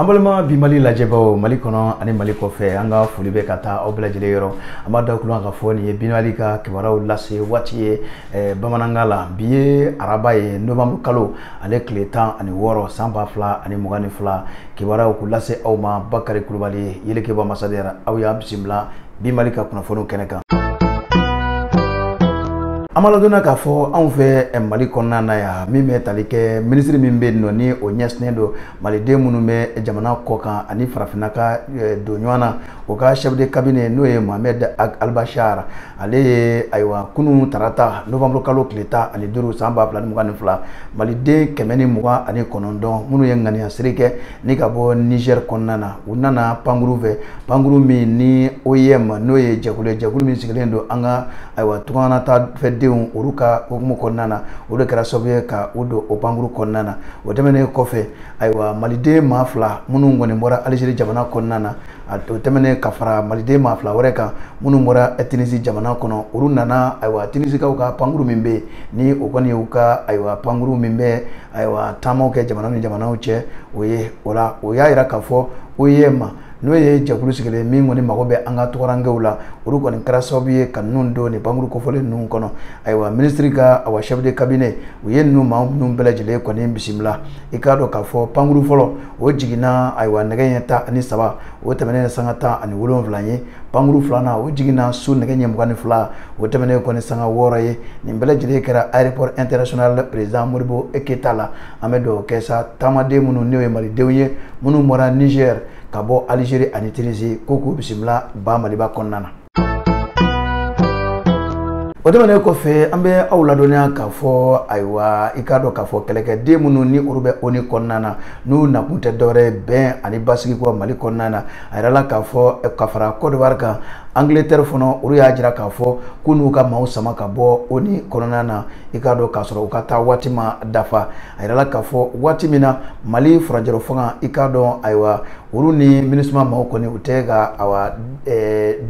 An balima bi Mali lajɛbaw, Mali kɔnɔ ani Mali kɔfɛ, an ka foli bɛ ka taa aw bɛɛ lajɛlen yɔrɔ. An b'a da kulo kan fɔ nin ye bi Mali ka kibaruyaw lase waati ye bamanankan la. Bi ye araba ye, novembre kalo ale tile 16 san 2022. Kibaruyaw k'u lase aw ma, Bakari Kulubali Yelekeba Masadɛra, aw y'a bisimila bi Mali ka kunnafoniw kɛnɛ kan. An b'a ladɔnniya k'a fɔ anw fɛ Mali kɔnɔna na yan, min bɛ tali kɛ minisiri min bɛ yen nɔ ni o ɲɛsinnen don maliden minnu bɛ jamana kɔ kan ani farafinna ka don ɲɔgɔn na, o ka chef de cabinet n'o ye Mohamed Albachar, ale ye ayiwa kunun tarata novembre kalo tile 15 san 2022, maliden 129 minnu ye ŋaniya siri kɛ ni ka bɔ Niger kɔnɔna na, u nana pankuru fɛ, pankuru min ni OIM, n'o ye jɛkulu ye, jɛkulu min sigilen don an ka ayiwa tunganata fɛ denw olu ka hukumu kɔnɔna na, o de kɛra sababu ye ka u don o pankuru kɔnɔna na. O tɛmɛnen kɔfɛ, ayiwa maliden maa 2 minnu kɔni bɔra Alizeri jamana kɔnɔna na, o tɛmɛnen ka fara maliden maa 2 wɛrɛ kan minnu bɔra Tunisie jamana kɔnɔ, olu nana ayiwa Tunisikaw ka pankuru min bɛ yen ni o kɔni y'u ka ayiwa pankuru min bɛ ayiwa taamaw kɛ jamana ni jamanaw cɛ, o ye o la o y'a yira k'a fɔ OIM, n'o ye jɛkulu sigilen min kɔni mago bɛ an ka tɔgɔrankew la, olu kɔni kɛra sababu ye ka ninnu don nin pankuru kofɔlen ninnu kɔnɔ. Ayiwa minisiri ka awa chef de cabinet, u ye ninnu maa ninnu bɛɛ lajɛlen kɔni bisimila. I k'a dɔn k'a fɔ pankuru fɔlɔ o jiginna ayiwa nɛgɛ ɲɛ 13, o tɛmɛnen sanga 17 ye. Pankuru filanan o jiginna su nɛgɛ ɲɛ 22, o tɛmɛnen kɔni sanga 6 ye. Nin bɛɛ lajɛlen kɛra aéroport international président Modibo Keita la. An bɛ dugawu kɛ sa taamaden minnu n'o ye malidenw ye minnu bɔra Niger, ka bɔ Algérie ani Tunisie, ko k'u bisimila ba Maliba kɔnɔna na. O tɛmɛnen kɔfɛ, an bɛ aw ladɔnniya k'a fɔ ayiwa i k'a dɔn k'a fɔ kɛlɛkɛden minnu ni olu bɛ ONU kɔnɔna na, n'u nakun tɛ dɔwɛrɛ ye bɛn ani basigi kɔ Mali kɔnɔna na, a yirala k'a fɔ ka fara Côte d'Ivoire kan, Angleterre fana, olu y'a jira k'a fɔ k'u n'u ka maaw sama ka bɔ ONU kɔnɔna na, i k'a dɔn k'a sɔrɔ u ka taa waati ma dafa. A yirala k'a fɔ waati min na Mali furancɛrɔ fanga, i k'a dɔn ayiwa olu ni MINUSMA maaw kɔni u tɛ ka awa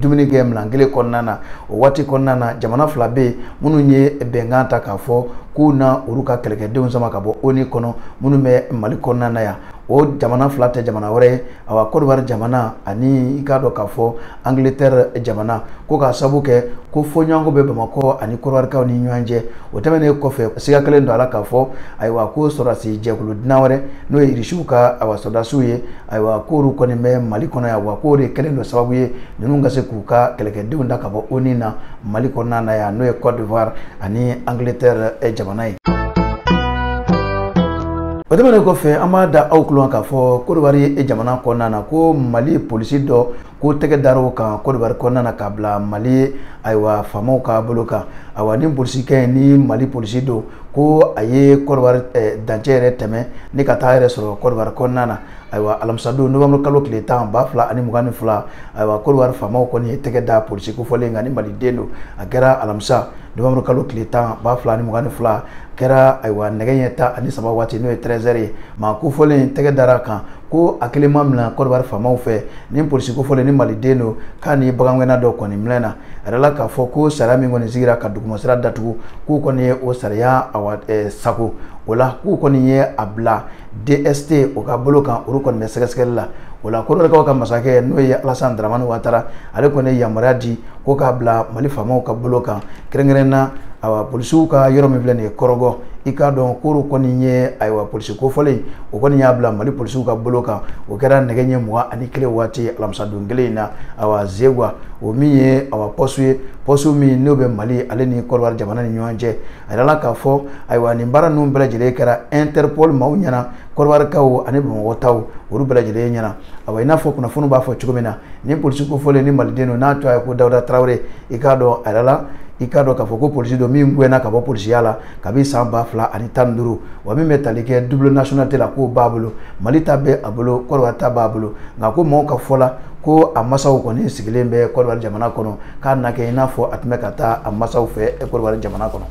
dumuni kɛ minan kelen kɔnɔna na, o waati kɔnɔna na jamana 2 bɛ yen minnu ye bɛnkan ta k'a fɔ k'u na olu ka kɛlɛkɛdenw sama ka bɔ ONU kɔnɔ minnu bɛ Mali kɔnɔna na yan. O jamana 2 tɛ jamana wɛrɛ ye, awa Côte d'Ivoire jamana ani i k'a dɔn k'a fɔ Angleterre jamana, ko k'a sababu kɛ ko fɔɲɔgɔnkɔ bɛ Bamakɔ ani Côte d'Ivoirekaw ni ɲɔgɔn cɛ. O tɛmɛnen kɔfɛ, siga kelen don a la k'a fɔ ayiwa ko sɔrɔdasi jɛkulu dunan wɛrɛ, n'o ye Irisiw ka awa sɔrɔdasiw ye, ayiwa k'olu kɔni bɛ Mali kɔnɔ yan, wa k'o de kɛlen don sababu ye ninnu ka se k'u ka kɛlɛkɛdenw da ka bɔ ONU na Mali kɔnɔna na yan, n'o ye Côte d'Ivoire ani Angleterre jamana ye. O tɛmɛnen kɔfɛ, an b'a da aw tulo kan k'a fɔ Côte d'Ivoire jamana kɔnɔna na ko Mali polisi dɔ ko tɛgɛ dar'o kan Côte d'Ivoire kɔnɔna na k'a bila Mali ayiwa faamaw ka bolo kan. Ayiwa ni polisikɛ in ni Mali polisi don, ko a ye Côte d'Ivoire dancɛ yɛrɛ tɛmɛ ni ka taa yɛrɛ sɔrɔ Côte d'Ivoire kɔnɔna na. Ayiwa alamisadon novembre kalo tile 10 2022, ayiwa Côte d'Ivoire faamaw kɔni ye tɛgɛ da polisi kofɔlen kan ni maliden don. A kɛra alamisa novembre kalo tile 10 2022, kɛra ayiwa nɛgɛ ɲɛ 13 waati, n'o ye 13 heures ye. Maa kofɔlen tɛgɛ dara kan ko a kelen ma minɛ Côte d'Ivoire faamaw fɛ, ni polisi kofɔlen ni maliden don, k'a ni bagangɛnna dɔ kɔni minɛna. A yirala k'a fɔ ko sariya min kɔni sigira ka dugumasira datugu, k'u kɔni ye o sariya awa sago o la, k'u kɔni ye a bila DST o ka bolo kan, olu kɔni bɛ sɛgɛsɛgɛli la. O la Côte d'Ivoire ka masakɛ, n'o ye Alassane Dramane Ouattara, ale kɔni ye yamaruya di ko k'a bila Mali faamaw ka bolo kan, kɛrɛnkɛrɛn na ayiwa polisiw ka yɔrɔ min filɛ nin ye Kɔrɔgɔ, i k'a dɔn k'olu kɔni ye ayiwa polisi kofɔlen o kɔni y'a bila Mali polisiw ka bolo kan. O kɛra nɛgɛ ɲɛ 21 waati alamisadon kelen in na, ayiwa Zegwa, o min ye awa poste ye, poste min n'o bɛ Mali ale ni Côte d'Ivoire jamana ni ɲɔgɔn cɛ. A yirala k'a fɔ ayiwa nin baara ninnu bɛɛ lajɛlen kɛra Interpol maaw ɲɛna, Côte d'Ivoire ani Bamakɔ taw, olu bɛɛ lajɛlen ɲɛna. Ayiwa i n'a fɔ kunnafoniw b'a fɔ cogo min na, ni polisi kofɔlen ni maliden don n'a tɔgɔ ye ko Dawuda Tarawele, i k'a dɔn a yirala i k'a dɔn k'a fɔ ko polisi don min gɛnna ka bɔ polisiya la kabi san 2015, wa min bɛ tali kɛ double nationalité la, k'o b'a bolo, Mali ta bɛ a bolo, Côte d'Ivoire ta b'a bolo. Nka ko maaw ka fɔ la ko a masaw kɔni sigilen bɛ Côte d'Ivoire jamana kɔnɔ, k'a na kɛ i n'a fɔ a tun bɛ ka taa a masaw fɛ Côte d'Ivoire jamana kɔnɔ.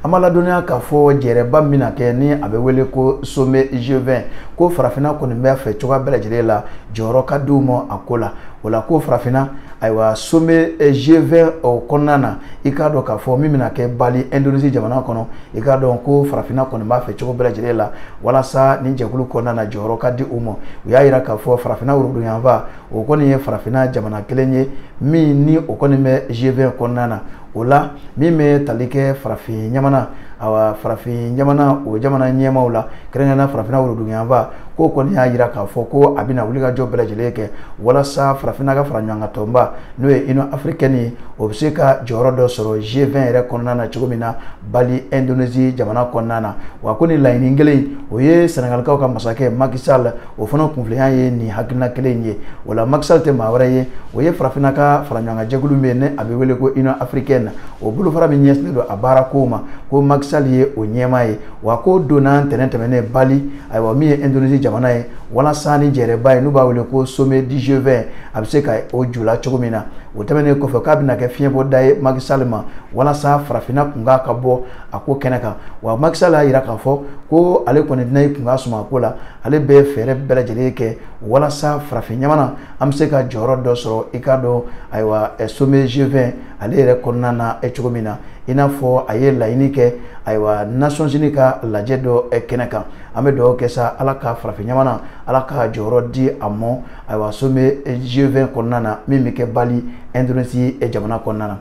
An An b'a ladɔnniya k'a fɔ jɛrɛba min na kɛ ni a bɛ wele ko sommet G20, ko farafinna kɔni b'a fɛ cogoya bɛɛ lajɛlen la jɔyɔrɔ ka di u ma a ko la. O la ko farafinna ayiwa sommet G20 o kɔnɔna na, i k'a dɔn k'a fɔ min bɛna kɛ Bali Indonésie jamana kɔnɔ, i k'a dɔn ko farafinna kɔni b'a fɛ cogo bɛɛ lajɛlen la walasa nin jɛkulu kɔnɔna na jɔyɔrɔ ka di u ma. U y'a yira k'a fɔ farafinna woroduguyanfan o kɔni ye farafinna jamana kelen ye min ni o kɔni bɛ G20 kɔnɔna na. O la min bɛ tali kɛ farafin jamana, awa farafin jamana o jamana ɲɛmaaw la, kɛrɛnkɛrɛnnenya farafinna woroduguyanfan, k'o kɔni y'a yira k'a fɔ ko a bɛna wulikajɔ bɛɛ lajɛlen kɛ walasa farafinna ka fara ɲɔgɔn kan tɔnba n'o ye Union africaine ye, o bɛ se ka jɔyɔrɔ dɔ sɔrɔ G20 yɛrɛ kɔnɔna na cogo min na Bali Indonésie jamana kɔnɔna na. Wa ko nin laɲini kelen o ye Senegalikaw ka masakɛ Macky Sall o fana kunfilenya ye nin hakilina kelen ye. O la Macky Sall tɛ maa wɛrɛ ye, o ye farafinna ka fara ɲɔgɔn kan jɛkulu min ye ni a bɛ wele ko Union africaine, o bolofara min ɲɛsinnen don a baara kow ma, ko Macky Sall ye o ɲɛmaa ye. Wa ko donna ntɛnɛn tɛmɛnen Bali, ayiwa min ye Indonésie jamana ye, walasa ni jɛrɛba ye n'u b'a wele ko sommet du G20 a bɛ se ka o jula cogo min na. O tɛmɛnen kɔfɛ k'a bɛna kɛ fiɲɛbɔda ye Macky Sall ma walasa farafinna kunkan ka bɔ a ko kɛnɛ kan. Wa Macky Sall y'a yira k'a fɔ ko ale kɔni tɛna i kunkan suma a ko la, ale bɛ fɛɛrɛ bɛɛ lajɛlen kɛ walasa farafin jamana an bɛ se ka jɔyɔrɔ dɔ sɔrɔ i k'a dɔn ayiwa sommet G20 ale yɛrɛ kɔnɔna na cogo min na, i n'a fɔ a ye laɲini kɛ ayiwa Nations Unies ka lajɛ dɔ kɛnɛ kan. An bɛ dugawu kɛ sa Ala ka farafin jamana Ala ka jɔyɔrɔ di a ma ayiwa sommet G20 kɔnɔna na min bɛ kɛ Bali Indonésie jamana kɔnɔna na.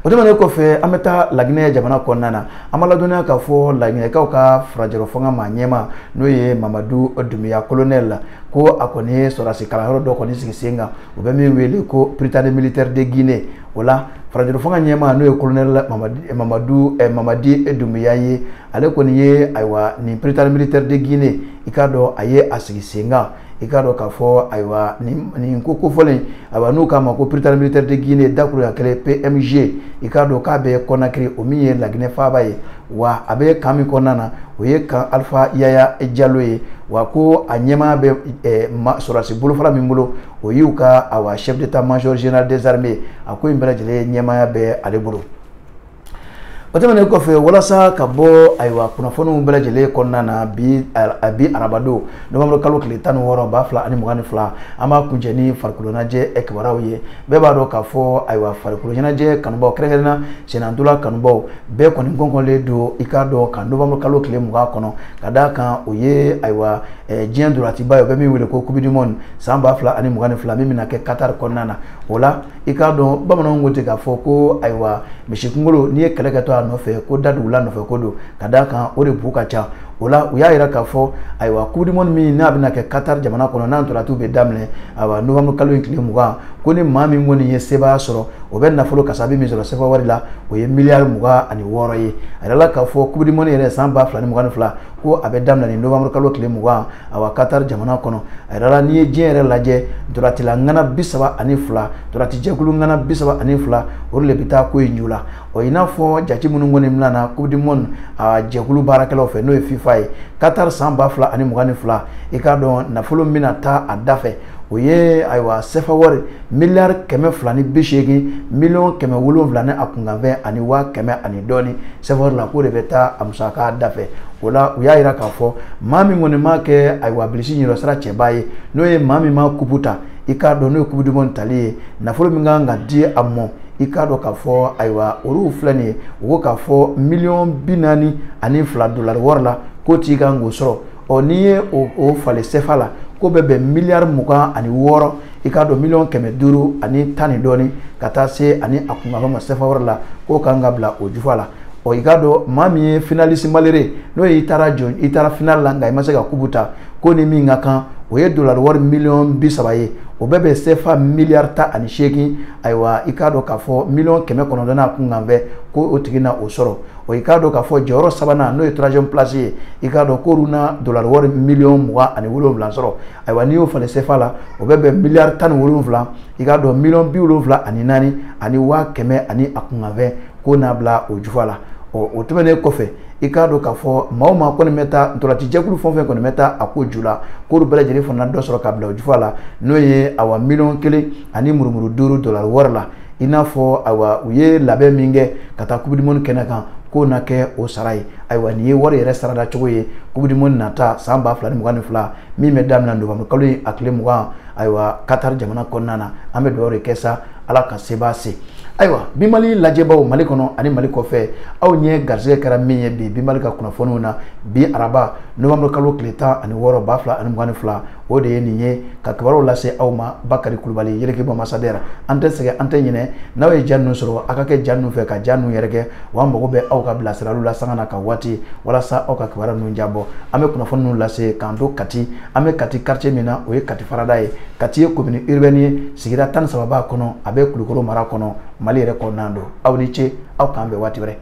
O tɛmɛnen kɔfɛ an bɛ taa Laginɛ jamana kɔnɔna na. An b'a ladɔnniya k'a fɔ Laginɛkaw ka farajɛrɔ fanga maa ɲɛmaa n'o ye Mamadu Dunbiya colonel, ko a kɔni ye sɔrɔdasi kalanyɔrɔ dɔ kɔni sigi sen kan, u bɛ min wele ko Prytanée militaire de Guinée. O la farajɛrɔ fanga ɲɛmaa n'o ye colonel Mamadi Dunbiya ye, ale kɔni ye ayiwa nin Prytanée militaire de Guinée i k'a dɔn a ye a sigi sen kan. I k'a dɔn k'a fɔ ayiwa nin ko kofɔlen ayiwa n'u k'a ma ko Prytanée militaire de Guinée dakurunya kelen PMG, i k'a dɔn k'a bɛ Conakry o min ye Laginɛ faaba ye. Wa a bɛ kan min kɔnɔna na o ye kan Alpha Yaya Jalo ye. Wa ko a ɲɛmaa bɛ sɔrɔdasi bolofara min bolo o y'u ka awa chef d'état-major général des armées, a ko in bɛɛ lajɛlen ɲɛmaaya bɛ ale bolo. O tɛmɛnen kɔfɛ walasa ka bɔ ayiwa kunnafoniw bɛɛ lajɛlen kɔnɔna na bi arabadon novembre kalo tile 16 2022, an b'a kuncɛ ni farikolo ɲɛnajɛ kibaruyaw ye. Bɛɛ b'a dɔn k'a fɔ ayiwa farikolo ɲɛnajɛ kanubaw kɛrɛnkɛrɛnnenya sennantola kanubaw bɛɛ kɔni kɔnkɔnlen don i k'a dɔn ka novembre kalo tile 20 kɔnɔ, ka d'a kan o ye ayiwa diɲɛ ntolaciba ye o bɛ min wele ko coupe du monde san 2022 min bɛna kɛ Qatar kɔnɔna na. O la i k'a dɔn bamananw ko ten k'a fɔ ko ayiwa misi kunkolo n'i ye kɛlɛ kɛ to a nɔfɛ ko dadugula nɔfɛ ko don, ka d'a kan o de bu ka ca. O la u y'a yira k'a fɔ ayiwa coupe du monde min n'a bɛna kɛ Qatar jamana kɔnɔ n'a ntolatiw bɛ daminɛ ayiwa novembre kalo in tile 20, ko ni maa min kɔni ye sebaaya sɔrɔ o bɛ nafolo kasabi min sɔrɔ sefa wari la o ye miliyari 26 ye. A yirala k'a fɔ coupe du monde yɛrɛ san 2022 ko a bɛ daminɛ ni novembre kalo tile 20 ayiwa Qatar jamana kɔnɔ. A yirala n'i ye diɲɛ yɛrɛ lajɛ ntolatila ŋana 32 ntolati jɛkulu ŋana 32 olu de bɛ taa ko in ju la. O i n'a fɔ jate minnu kɔni bila na coupe du monde a jɛkulu baarakɛlaw fɛ n'o ye FIFA ye, Qatar san 2022 i k'a dɔn nafolo min bɛna taa a da fɛ o ye ayiwa sefa wari miliyari 280 miliyɔn 700 ni a kunkanfɛn ani 100 ani dɔɔni sefa wari la, k'o de bɛ taa a musaka da fɛ. O la u y'a yira k'a fɔ maa min kɔni m'a kɛ ayiwa bilisi ɲɛrɔ sira cɛba ye n'o ye maa min ma kupu ta i k'a dɔn n'o ye coupe du monde tali ye, nafolo min kan ka di a mɔ i k'a dɔn k'a fɔ ayiwa olu filɛ nin ye, u ko k'a fɔ miliyɔn 42 dolari wari la k'o t'i kan k'o sɔrɔ. Ɔ n'i ye o falen sefa la k'o bɛ bɛn miliyari 26 i k'a dɔn miliyɔn 510 ni dɔɔni ka taa se ani a kunkanfɛn ma sefa wari la k'o kan ka bila o jufa la. Ɔ i k'a dɔn maa min ye finaliste malheureux n'o ye i taara jɔ i taara final la nka i ma se ka kupu ta, ko ni min ka kan o ye dolari wari miliyɔn 30 ye, o bɛɛ bɛ sefa miliyari 18 ayiwa i k'a dɔn k'a fɔ miliyɔn 900 n'a kunkanfɛn ko o tigi na o sɔrɔ. O i k'a dɔn k'a fɔ jɔyɔrɔ sabanan n'o ye troisième place ye, i k'a dɔn k'olu na dolari wari miliyɔn 27 sɔrɔ. Ayiwa n'i y'o falen sefa la o bɛ bɛn miliyari 17 i k'a dɔn miliyɔn 74 ani 100 ani a kunkanfɛn k'o n'a bila o jufa la. Ɔ o tɛmɛnen kɔfɛ i k'a dɔn k'a fɔ maa o maa kɔni bɛ taa ntolaci jɛkulu fɛn o fɛn kɔni bɛ taa a ko ju la k'olu bɛɛ lajɛlen fana dɔ sɔrɔ ka bila o jufa la n'o ye awa miliyɔn 1 ani murumuru 5 dolari wari la. I n'a fɔ ayiwa u ye labɛn min kɛ ka taa coupe du monde kɛnɛ kan, k'o na kɛ o sara ye. Ayiwa, nin ye wari yɛrɛ sarada cogo ye Coupe du monde nata san 2022 min bɛ daminɛ novembre kalo in a tile 20, ayiwa, Qatar jamana kɔnɔna na. An bɛ dugawu de kɛ sa, Ala ka se b'a se. Ayiwa, bi Mali lajɛbaw, Mali kɔnɔ ani Mali kɔfɛ, aw ɲɛ garisɛgɛ kɛra min ye bi, bi Mali ka kunnafoniw na bi araba novembre kalo tile 16 2022, o de ye nin ye ka kibaruyaw lase aw ma. Bakari Kulubali, yeleke bɔ ambassadeur. An tɛ sɛgɛn, an tɛ ɲinɛ. N'aw ye ja ninnu sɔrɔ, a ka kɛ ja ninnu fɛ ka ja ninnu yɛrɛ kɛ wa. An mago bɛ aw ka bilasiraliw la sanga na ka waati walasa aw ka kibaruya ninnu jabɔ. An bɛ kunnafoni ninnu lase k'an to Kati. An bɛ Kati quartier min na, o ye Kati Farada ye. Kati ye commune urbaine ye, sigida 13 b'a kɔnɔ, a bɛ Kulukɔrɔ mara kɔnɔ, Mali yɛrɛ kɔnɔna don. Aw ni ce, aw k'an bɛn waati wɛrɛ.